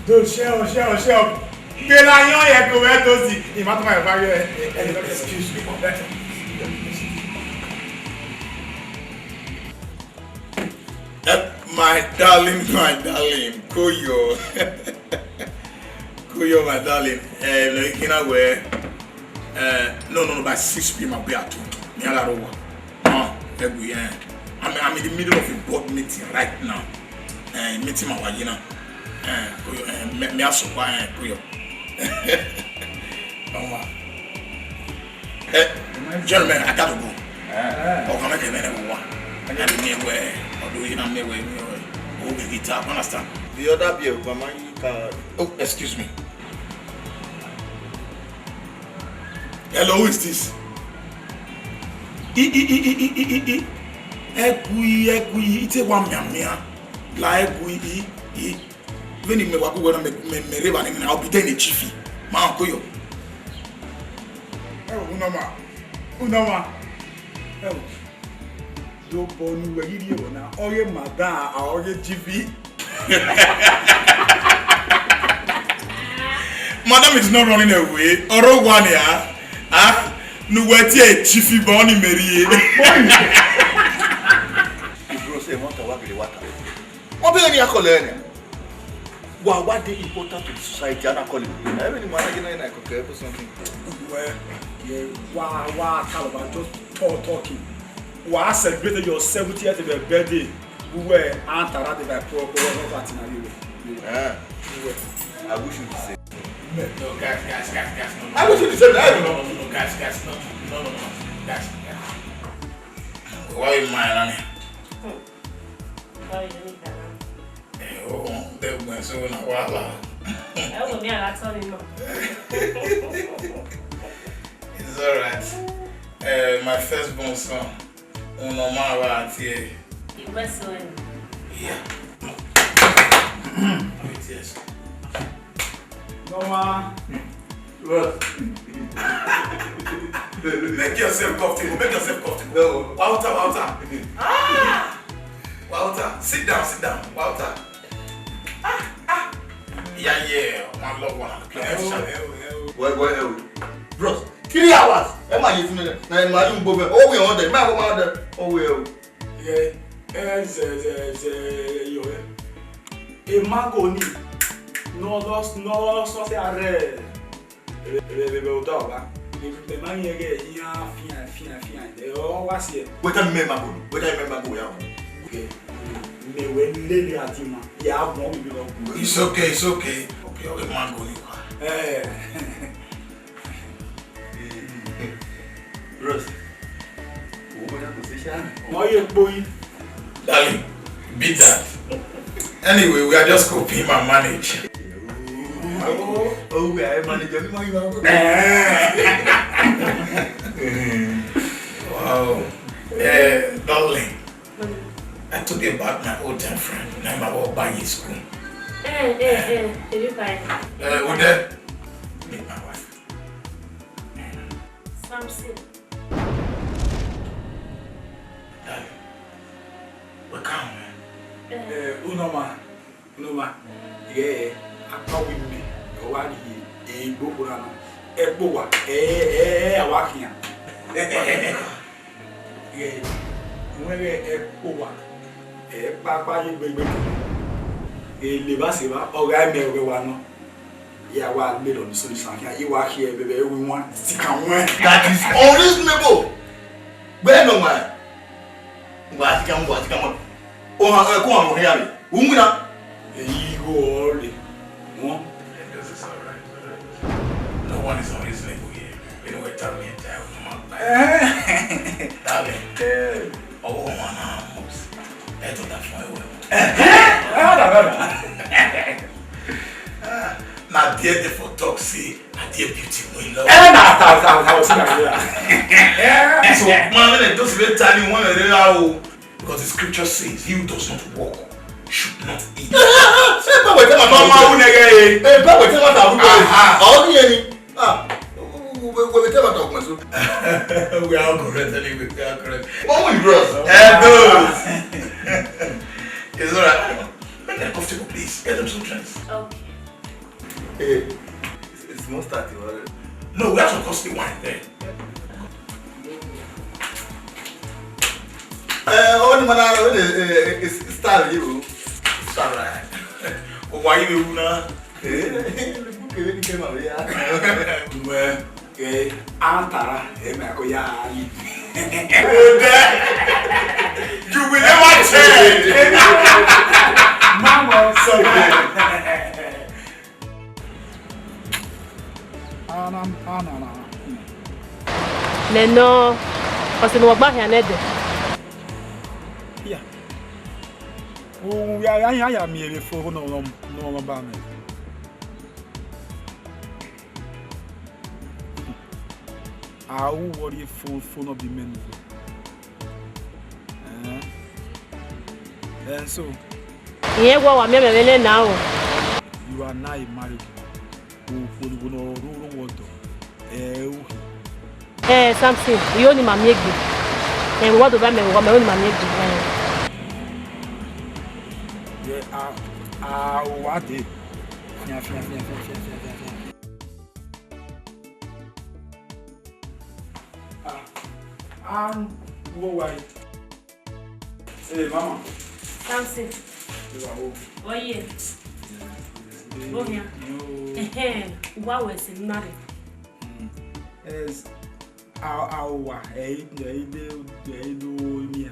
Do shẹ o, shẹ o, shẹ o. Gbera yọn yẹ ko wẹ do si. Ima tuma ẹfa yẹ. Excuse me. Eh, my darling, my darling, Koyo. Koyo, my darling. Eh, no, you know where. Eh, no, no, no, by six p m I'll be at home. Me, I got over. Ah, ẹgui, eh. I'm, I'm in the middle of a board meeting right now. Eh, meeting my wife, you know. Eh, Koyo, eh, me, me also, eh, Koyo. Ọmọ. Eh, gentlemen, I gotta go. Eh. Ọkàn mẹ kẹmẹ nẹ wọ wa. I gotta me where, although you know me where, me where. Oh, the guitar, understand? The other beer, mama, you can. Oh, excuse me. Hello, who is this? I, I, I, I, I, I, I. Ẹgui, ẹgui, I te wa mianmian. La ẹgui, I, I. Vbene mẹ wa gu wẹ na mẹ, mẹ, mẹ rre evba ni, I'll be there in a jiffy. Ma ko yo. Ẹ wo, unama. Unama. Ẹ wo. Dobọ ne uwẹ ghi rhie vbọ na, ọ ghe madam, a ọ ghe jiffy. Madam is not running away. Ọrọ wa ni a, a, ne uwẹ tie jiffy bọ ni mẹ rhie. Bro, say, what a wa gele wa ta. Ọ bẹghe ne I ya call ẹre nẹ. Wa, wa dey important to the society, a na call you. Ẹ vbe ne ima na ye na ye na kọkẹ or something. Well, yeah, wa, wa, Calabar, just talk, talking. Wa celebrate your seventieth birthday. We were Antara de by pro, pro, pro, pro, pro, Eh. We were. I wish you the same. No, guys, guys, guys, guys, no, no. I wish you the same. No, no, no, no, guys, guys, no, no, no, no, guys, guys. Why you mind, honey? Hmm. Why you need that? Eh, oh, that went so na wahala. Ẹ wò mí, ara tán mi mọ̀. It's all right. Eh, my firstborn son, òun lọmọ àwa àti ẹ. Ìwé sọ ẹ̀. Yeah. Yes. No, ma. Bros. Make yourself comfortable. Make yourself comfortable. No. Walter, Walter. Ah! Walter, sit down, sit down. Walter. Ah, ah. Yeah, yeah. One love, one. Please. Well, well, well. Bros, three hours. Ẹ ma ye fun nẹ. Na ẹ ma ye ugbo vẹ. O we on there. Ma go ma there. O we o. Yeah. Ẹ zẹ zẹ zẹ yọ ẹ. Emagoni ne ọ lọ ne ọ lọ sọse arẹ vbe vbe vbe odọ ọba. Mẹ ma yẹn ghẹ iran fian fian fian ẹ ọ wa si ẹ. Weta mẹ Emagoni, weta mẹ Emagoni ya. Mẹ wẹ lele adima ya gbọn mi lọ. It's okay, it's okay. Okay, okay, Emagoni wa. Eh. Bros, wo mo na position. Wọ́n yẹ kpoyi. Darling, beat that. Anyway, we are just coping and manage. Oh, we are managing. Wow. Eh, darling, I told you about my old time friend. Now my work by his school. Eh, eh, eh, eh, you fine. Eh, Ude, meet my wife. Samson. Darling, welcome, man. Eh, Unoma, Unoma. Yeah, akpa wi mi, ọ wa rhie egbe okpona na. Ẹkpo wa, ẹ ẹ ẹ a wa khian. Yeah, wẹ ghẹ ẹkpo wa, ẹ kpakpa ye gbegbe. Ele vba se vba, ọ gha mẹ ọghe wa nọ. Ya wa lele ọni sunu isan khian, I wa khiẹ vbe vbe we want stick and win. That is unreasonable. Where no man? Wa stick and wa stick and. O ha ko ha mo ya mi. U mu na. Eyi go ole. Won. This is all right, all right. No one is unreasonable here. Anyway, tell me a time. Darling. Eh. Ọwọ wọn na must. Ẹ tó da fún ẹwẹ. Na there dey for talk say na there beauty wey love. Ẹ na ta ta ta o si na ya. So man, when dem just be tell you one of the o, because the scripture says, "He who does not work should not eat." Ṣé báwo ẹ tẹ́ ma ta? Ọmọ awúnẹgẹ yẹn. Ẹ báwo ẹ tẹ́ ma ta arúgbó yẹn? Aha. Àwọn yẹn ni. Ah, we, we, we tell about talk, so. We are all correct, anyway. We are correct. What will you, bros? Eh, those. It's all right. Make them comfortable, please. Get them some drinks. Okay. Hey, it's, it's mustard, you know. No, we have some costly wine there. Eh, only man I know, eh, eh, it's, it's style, you. It's all right. Oh, why you now? Mẹ, eh, antara, eh, mẹ ko ya ali. You will never change. Mama, so. Anam, anana. Nene, ọse ne uwa gba khian nẹdẹ. Ya. U ya, ya, ya, ya miẹn vbe fo nọ, nọ, nọ ba mẹ. A ru wọ rhie fo, fo nọ bi mẹ nuẹ. Ẹn. Ẹn, so. Irẹn wẹ wa miẹn mẹ vbe nena o. You are now a married man. Okhuo ne ọ roro wẹ ọdọ, ẹ i ru khin. Eh, Samson, I ho ne ima miẹn egbe. Eh, vbe uwa do vba mẹ vbe owa, mẹ ho ne ima miẹn egbe. Eh. Yeah, a, a, uwa dee. Fian, fian, fian. Ah, a wo wa yi. Hey, mama. Samson. Hey, wa wo. Oye. Wo hian. Yo. Ehe, uwa wẹ ẹse ne u na rre. Hmm. Yes. A, a wa, ẹ i, ẹ i de, ẹ i do miẹn.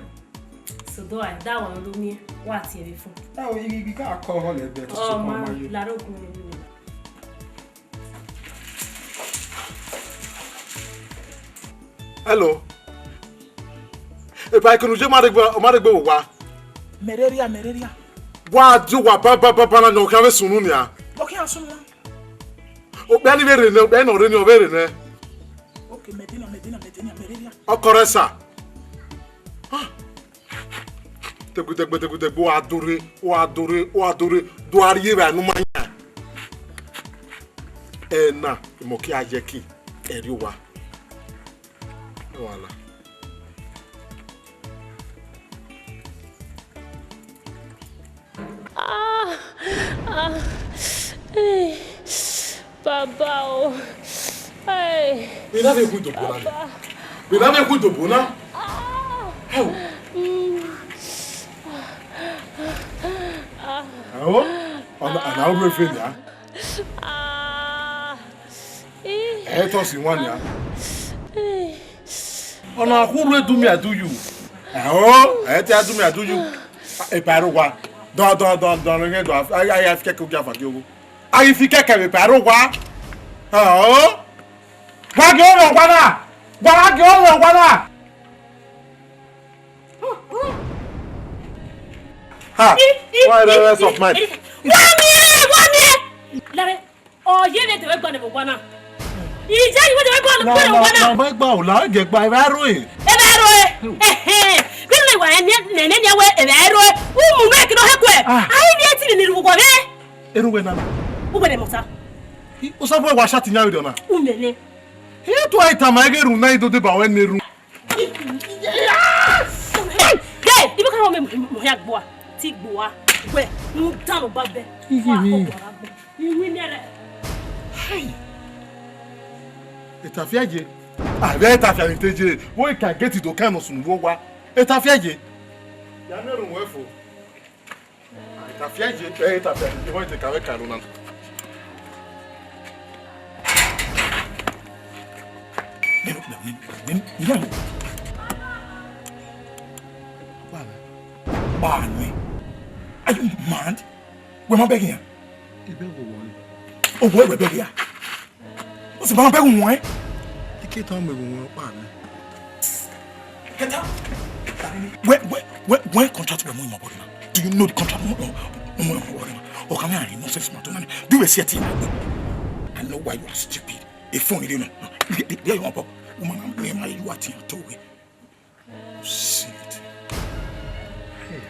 So do I, da wa do miẹn, wa tie vbe fo. Ẹ o, I, I ka kọ họ lẹ bẹ. Oh, ma, la ro kun ni. Hello. Epa, ekene u ye ma rre egbe, ọ ma rre egbe vbe owa. Mẹrẹria, mẹrẹria. Wa di owa ba, ba, ba, ba na yọn, ọ khian vbe sunu nia. Ọ khian sunu. Okpia ni vbe rre nẹ, okpia ni ọ rre ni, ọ vbe rre nẹ. Okay, Medina, Medina, Medina, mẹrẹria. Ọkọ rẹ sa. Ah. Dẹgbẹdẹgbẹdẹgbẹdẹgbẹ, u gha do rre, u gha do rre, u gha do rre, do a rrie evbare ne u ma yan. Ẹna, emọ kia ye ẹki, ẹrri owa. Wala. Ah, ah, eh, baba o. Hey. Vbene a vbe khu idobo na? Baba. Vbene a vbe khu idobo na? Ah. Hey. Mm. Ah. Ẹo, ọna, ọna ru efe nia. Ah. Ẹ tọ si wan nia. Eh. Ọna khu rre do me I do you. Ẹo, ẹ te do me I do you. Epa ẹre owa. Dọn, dọn, dọn, dọn, rẹn dọn, a, a, a fi kẹkẹ ogia fa gi ogho. A ghi fi kẹkẹ vbe epa ẹre owa. Ẹo. Wa gie ọmọ ọgua na. Wa, wa gie ọmọ ọgua na. Ha. I, i, why the rest of mine? Wa miẹn, wa miẹn. Lare. Ọ ye vbe dẹvbe gbanẹ vbe owa na. Iye yi vbe dẹvbe gbanẹ vbe owa na. Na ma gba ola, ọ gẹ gba, ẹ vbe ro e. Ẹ vbe ro e. Ẹhẹn. Vbene wa ẹn nene nian wẹ ẹ vbe ro e. U mu nẹ kene ọ hẹkuẹ. Ah. A i vbi eti ni rhu wọ vbe. Erhunmwu na. U wẹ ne mọta. I, u sa bu wa shati yan vbe dọ na. U nene. Ẹ i tu a i tama ẹghe erhunmwu na i do deba wẹ ne erhunmwu. Dee, ibo ka rhọ mẹ mu hia gboa, te I gboa, wẹ, mu dan obọ abẹ. Iye mi. Iwinna rẹ. Hai. Etafiaje. A vbe Etafiaje te je, vbe ọ ka gate do kan nọ sunu vbe owa. Etafiaje. Ya ne erhunmwu ẹfo. Etafiaje, eh, Etafiaje, wọ́n ti kàwé kàlù náà. Are you mad? Wẹ ma bẹghe iran. Ebe wo wọ ni? Owẹ wẹ bẹghe iran. Ọ si ma bẹghe wọn. Ike tọn mẹ wọn pa ni. Get out. Wẹ, wẹ, wẹ, wẹ contract wẹ mu imọ body na. Do you know the contract mu mu mu body na? O ka me ari nonsense ma to na. Do you see it? I know why you are stupid. A phone you know. There you are. Woman, I'm playing my you are thing to we. Shit. Hey.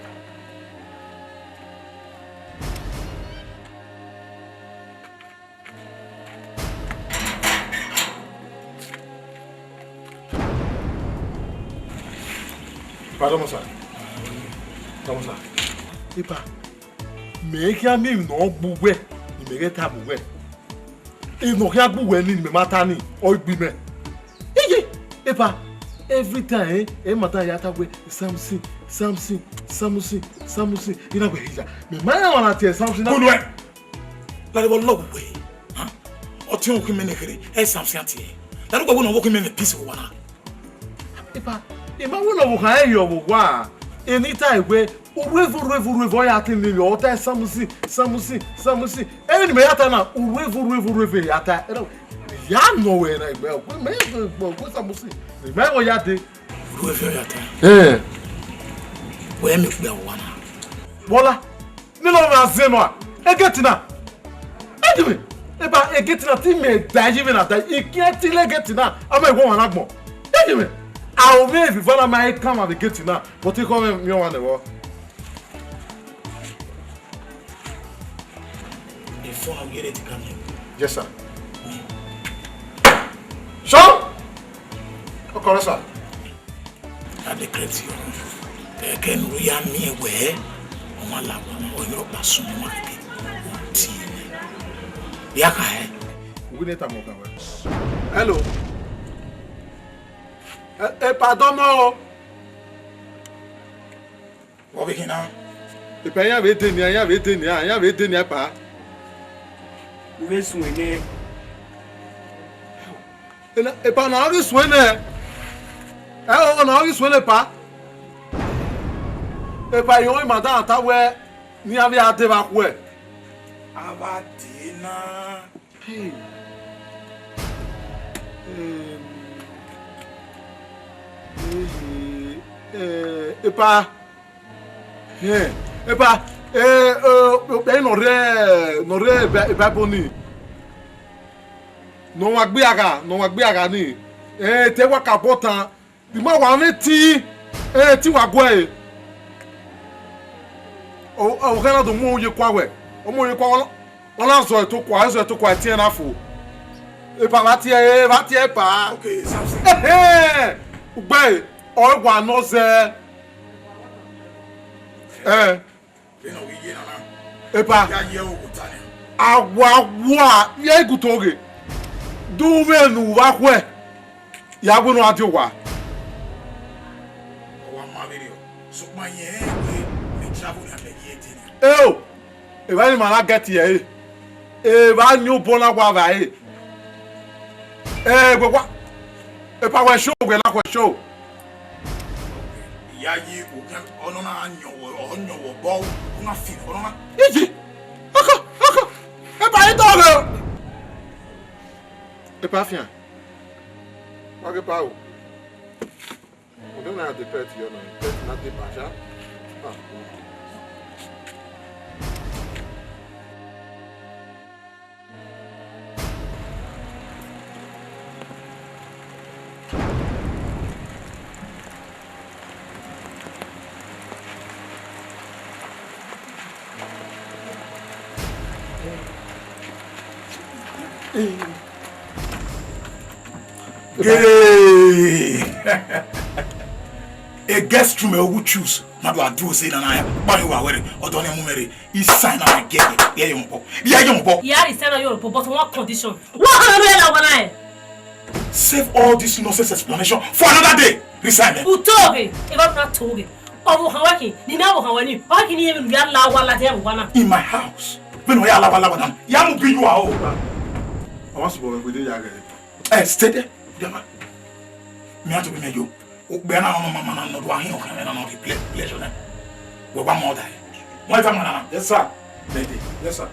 Pardon, sir. Pardon, sir. Epa, mẹ i khian miẹn emwi ne ọ gbe uwẹ, ne imẹ ghẹ tama uwẹ. Emwi ne ọ khian gbe uwẹ ni, ne imẹ ma ta ni, ọ i gbe imẹ. Iye, epa, every time, eh, ẹ ma da ya ta wẹ, Samson, Samson, Samson, Samson, I na wẹ hia. Mẹ ma ya wan na tie Samson na. Kunu ẹ. Lare vbe ọ lọghọ uwẹ, ha? Ọtiọnrẹn khin mẹ ne kherhe, ẹ Samson tie. Lare uwẹ wẹ ne ọ wo khin mẹ ne peace vbe owa na. Epa, I ma wẹ ne ọvbokhan ẹre ye ọvbokhan, eni ta wẹ, uruevo, uruevo, uruevo, ọ ya tin ni vbe, ọ ta Samson, Samson, Samson. Emwi ne imẹ ya ta na, uruevo, uruevo, uruevo ya ta. Ẹrọ, ya nọ wẹ na, igbe, mẹ, mẹ, mẹ, Samson, mẹ, ọ ya dee. Ru ẹfe ọ ya ta. Eh. Wẹ mẹ kpẹ owa na. Bọla, ne lọ mwa zẹ nọ a, egeti na. Edimi, eba egeti na ti mẹ da yi vbe na da, I kiẹn ti le egeti na, ama iwọ wan na gbọn. Edimi, a o vbe viva na ma e kan ma vbe egeti na, but I kọ mwẹ miẹn ọmwa nẹ vbọ. The phone of Yere Tikami. Yes, sir. Sean! Ọkọ rẹ, sir. I dey credit you. Kẹkẹ ne u ya miẹn wẹ, ọ ma la wa, ọ yọrọ gba sun ọmwa kẹkẹ. Ti ya ka hẹ. Uwẹ ne tama ọkan wẹ. Hello. E, e, pardon o. Vbọ vbe khin na? Epa, iran vbe de nian, iran vbe de nian, iran vbe de nian, epa. U vbe suẹn nẹ. Ena, epa, na ọ ghi suẹn nẹ. Ẹ o, na ọ ghi suẹn nẹ, epa. Epa, irẹn ọnrẹn ma da ta wẹ ne iran vbe a dee vbe akhuẹ. A vbe a dee na. Hey. Em, eh, eh, epa. Hẹn, epa, eh, eh, okpia ne ọ rre, ne ọ rre Bi-, Bible ni. Ne ọ wan gbe agha, ne ọ wan gbe agha ni. Eh, te wa ka bọ tan. I ma wa mwẹ eti, eh, te wa guẹ ẹre. Ọ, ọ, ọ ghẹ na do mu ohu ye kua wẹ. Ọ mu ohu ye kua, ọ na, ọ na zọ ẹto kua, ẹ zọ ẹto kua, ẹtin ẹnrẹn na fo. Epa vbe a tie ẹre, vbe a tie ẹre epa. Okay, Samson. Ẹhẹn! Ugbẹn, ọ wa nọ zẹ. Ẹ. Vbene ọ ghi ye nana, epa. Ya ye ẹre oghota nian. Awa wa, ya iguto ghe. Du vbene u vba khuẹ, ya wẹ ne ọ gha die owa. Ọ wa ma vberriọ, sokpan irẹn rẹn wẹẹ mẹ travel nian, mẹ ghi ẹtin nian. Eo, evba ni ma na get ẹre. Evba ni obọ na wa vba ẹre. Ẹ, wẹ wa, epa wẹ show, wẹ la wẹ show. Ya yi okan, ọ nọ na yọn wọ, ọ yọn wọ bọ, ọ na fi, ọ nọ na. Iji, ọkọ, ọkọ, epa yi tọ rẹ o. Epa fian, wa ghe epa o. Ọdọ na de pet yọ nọ, pet na de ba sha. Ah, okay. Gele! A guest room, eh, who choose? Na do a do say na na ya. Ba yo wa were, ọdọ ne mu mere. I sign na get it. Ye yo mo. Ye yo mo. Ya resign na yo mo, but on one condition. Wa ha me la wa na e. Save all this nonsense explanation for another day. Resign, eh. U toge, e ba na toge. Ọ vbe ohan wẹ khin, ne imẹ vbe ohan wẹ ni, ọ khin ne irẹn vbe ne u ya la owa ladian vbe owa na. In my house, vbene ọ ya la owa la owa na, ya mu bi yu aro. Ọ ma sẹ obọ vbe egbe de ya ghẹ. Eh, stay there. Biama. Mẹ a tobọ mẹ yo. Okpia na ọmọ mama na nọ do ahin ọkhan na nọ replay pleasure na. Wẹ wa mọ da. Wẹ ta mọ na. Yes, sir. Ready. Yes, sir.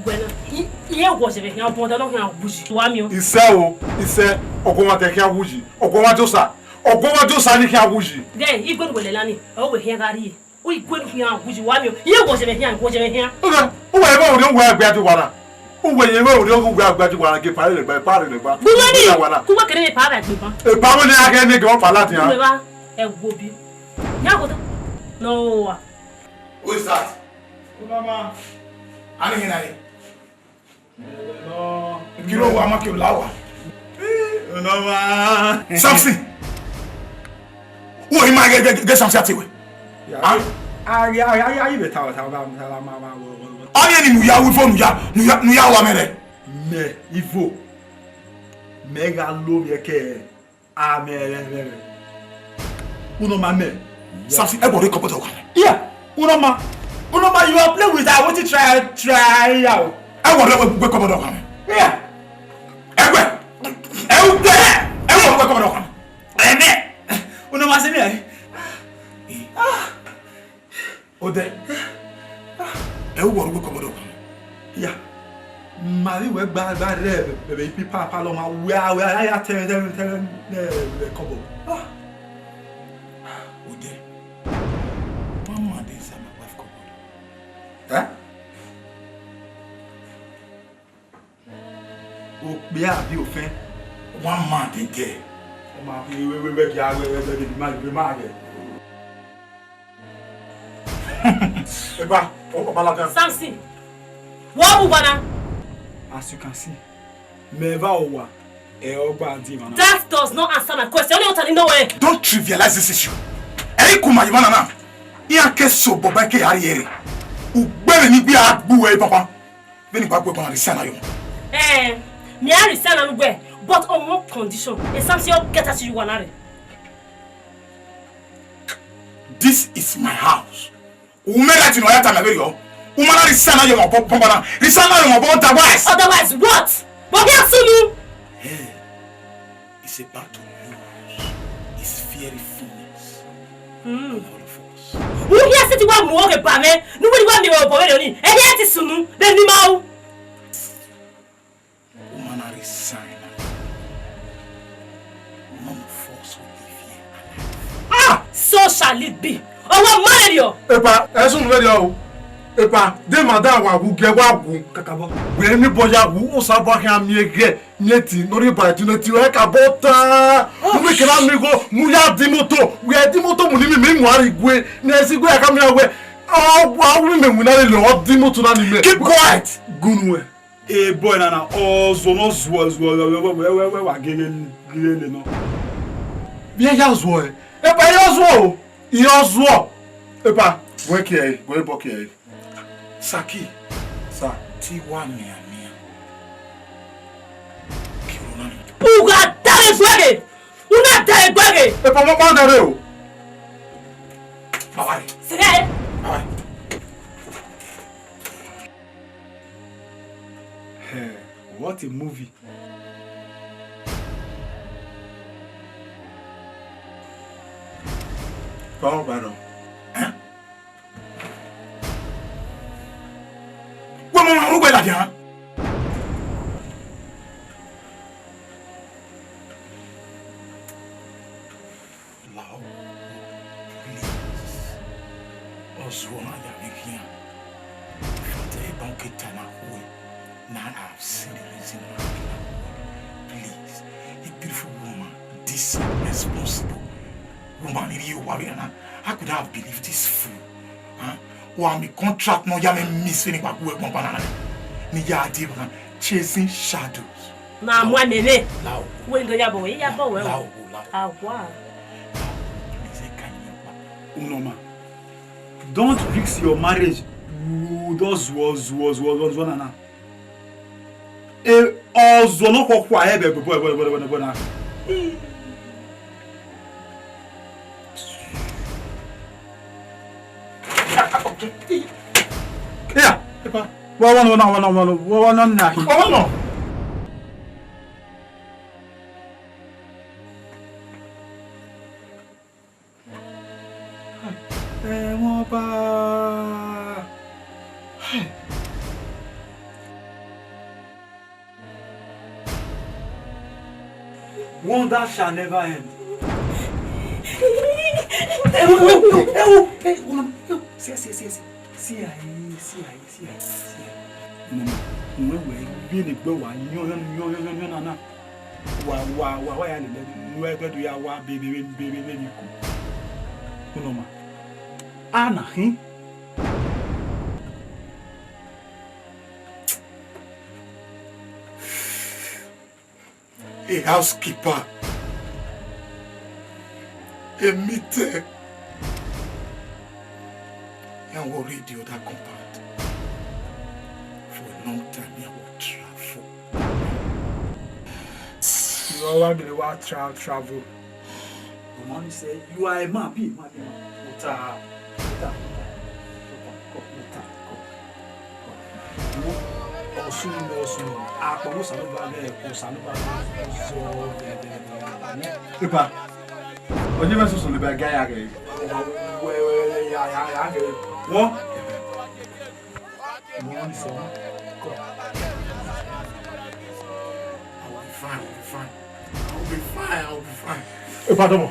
Wẹ na, i, i ye wọ zẹvbe khian, ọbọ da nọ khian wuyi, wa miẹn. Isẹ o, isẹ, ọguọmwadia khian wuyi, ọguọmwadia osa, ọguọmwadia osa ni khian wuyi. Then, igbe ne uwẹ lẹ lani, ọ wẹ khian gha rrie. U igbe ne khian wuyi, wa miẹn. I ye wọ zẹvbe khian, wọ zẹvbe khian. Okay, uwẹ ebe orhiọn uwẹ agbia di wa na. Uwẹ ye ebe orhiọn uwẹ agbia di wa na, ge pare lẹgba, pare lẹgba. Gbunmẹ ni, wa na. Ku wẹ kere ne pare gbe ban. E pare ne a ghe ne ge ọ pala dia. Gbunmẹ ba, ẹ wo bi. Ya go ta. No wa. Who is that? Mama. Ani hina ye. No. Kilo wa ma kilo la wa. No ma. Samson. Wo ima ge ge ge Samson ati we. Ya. Ah? Ayi ayi ayi be ta ta ma ma ma wo wo. Ọni eni mu ya wu fo nu ya nu ya nu ya wa mere. Me ivo. Me ga lo mi ke. Amen. Uno ma me. Samson, ẹ wọrọ ikọbọdọ wa. Yeah. Uno ma. Uno ma, you are playing with her. What you try, try out? Ẹ wọrọ ẹgbẹ kọbọdọ wa. Yeah. Ẹgbẹ. Ẹ wọrọ ẹgbẹ kọbọdọ wa. Amen. Uno ma se mi. Ah. Odẹ, ẹ wọrọ uwu kọbọdọ kan. Ya, ma vbe wẹ gba gba rẹ bẹbẹ ipi papa lọ ma wẹ a wẹ a ya tẹ tẹ tẹ ne kọbọ. Ah. Odẹ, one man dey inside my wife cupboard. Eh? Okpia abi ofẹn. One man dey there. Ọ ma fi wẹ wẹ wẹ gia wẹ wẹ wẹ ma wẹ ma wẹ. Eba, ọ ọ bala dan. Samson, wọ bu bana. As you can see, mẹ va owa, ẹ ọgba di mana. That does not answer my question. Only what I know, eh. Don't trivialize this issue. Ẹ i kuma yi mana na. Iran ke so bọba ke ari ere. Ugbẹre ni gbe agbu ẹ papa. Vbene I gba gu ẹre, a na resign na yọ. Eh, me I resign na lugbe, but on one condition. E Samson get as you want. This is my house. U ma right ne ọ ya tama vberriọ. U ma na resign na yọ mwa bọbọ na. Resign na yọ mwa bọbọ, otherwise. Otherwise what? But me asunu. Hey. Is about to lose his very fullness. Mm. And all of us. Who here sit wa mu oge ba me? Nu wiri wa mi ro bo we ni. E here ti sunu. Be ni ma u. Woman, I resign. None of us will live here alive. Ah, so shall it be. Owa marry you. Epa, ẹ sunu vberriọ o. Epa, de madam wa wu, gie wa wu. Kakabọ. Wẹ ni bọ ya wu, Osanobua khian miẹn ghẹ, miẹn ti, ne ọ rhie ba ẹdun ne ti, wẹ kakabọ ta. Mu mi kẹra mi gho, mu ya di moto, wẹ di moto mu ni mi, mi mu ari gue, ne esi gue aka mi ya wẹ. Ọ wa wu mi mẹ winna lele, ọ di moto na ni mẹ. Keep quiet. Gunu ẹ. E boy na na, ọ zuọ ne ọ zuọ, zuọ, wẹ, wẹ, wa gele, gele nọ. Vbe ya zuọ ẹ? Epa, ya zuọ o. Iyọzuọ, epa, gu ẹre kie ẹre, gu ẹre bọ kie ẹre. Saki, sa, te I wa mianmian. Kiro na ni. U gha dare guẹghe, u na dare guẹghe. Epa, ọmọ ọkpa dare o. Baba re. Sẹgẹ. Baba re. Hey, what a movie. Báwo bá lọ? Ẹ́? Wọ́n mọ àwọn ọgbẹ́ làjà. Lao, please. Ọzọ na ya vbe khian. Fata eba ke ta na khue. Now I have seen the reason why I cannot work. Please, a beautiful woman, decent, responsible woman, in you, Wawirana. How could I have believed this fool? Huh? Wa mi contract nọ ya mẹ miss ni pa ku ẹgbọn banana. Ni ya di ban chasing shadows. Na mu amẹ nẹ. Lao. Wẹ ndo ya bọ wẹ, ya bọ wẹ o. Lao, lao. Awa. Please, I can't. Unoma, don't risk your marriage. You just zuọ, zuọ, zuọ, zuọ, zuọ, nana. E, ọ zuọ ne ọ khọ khua ẹbẹ, bọ, bọ, na. Yeah, epa. Wa, wa, wa, wa, wa, wa, wa, na, na. Wa, wa, no. Ẹmwẹ Ọba. Wonder shall never end. Ẹ wo, ẹ wo, ẹ wo, ẹ wo, ẹ wo, ẹ wo, see, see, see, see, see, see, see. Mama, wẹ wẹ, vbene egbe wa yọn yọn yọn yọn yọn na na. Wa, wa, wa, wa ya lele, ne uwẹ dọdọ ya wa be, be, be, be, be, be, ni ku. Unoma. A na khin. A housekeeper. A meter. Iran worry the other compound. For a long time, iran worry travel. You all want to travel, travel. The man say, "You are a man, be a man, be a man." Uta, uta, uta, uta, come, uta, come. Ọsun nọ, Ọsun nọ. Akpọ vbe Osanobua ghẹ, Osanobua ghẹ zọ vbe ẹdẹ. Epa, ọ ye mwẹ soso ne ba ga ya ghẹ. Wẹ, wẹ, ya, ya, ya ghẹ. Wọ. Wọ ni sẹ. Come. I will be fine, I will be fine. I will be fine, I will be fine. Epa, dọmọ.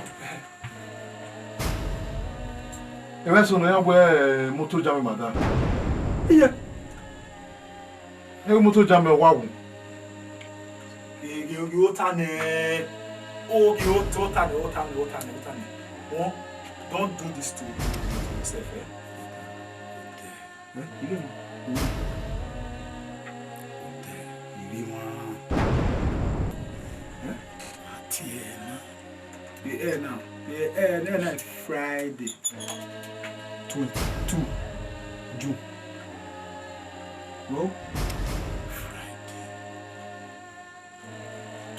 Ẹmwẹ sunu iran wẹ moto jam madam. Iye. E moto jam wa wu. Ege, oge ota nẹ. Oge ota, ota nẹ, ota nẹ, ota nẹ, ota nẹ. Wọ, don't do this to yourself, eh? Eh? Ire wan. Ire wan. Eh? Ati ẹ na. The air now. The air now, Friday. Twenty-two June. No? Friday.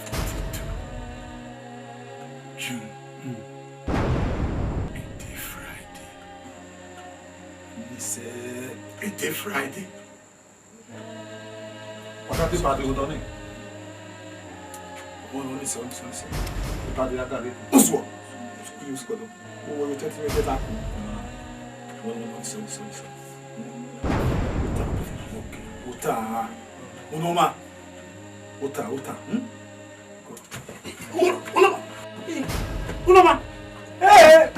Twenty-two June. Mm. It is Friday. He said, it is Friday. Ọkọ ti pàdé ọdọ ni. Wọn lọ ní sọ, ní sọ, ní sọ. Ìpàdé agbára. Ó sọ. Ó sọ. Owó yóò tẹ́tí mi tẹ́tà kù. Wọn lọ ní sọ, ní sọ, ní sọ. Ó ta, ó ta. Ó ta, ó ta. Hmm? Unoma! Unoma! Hey!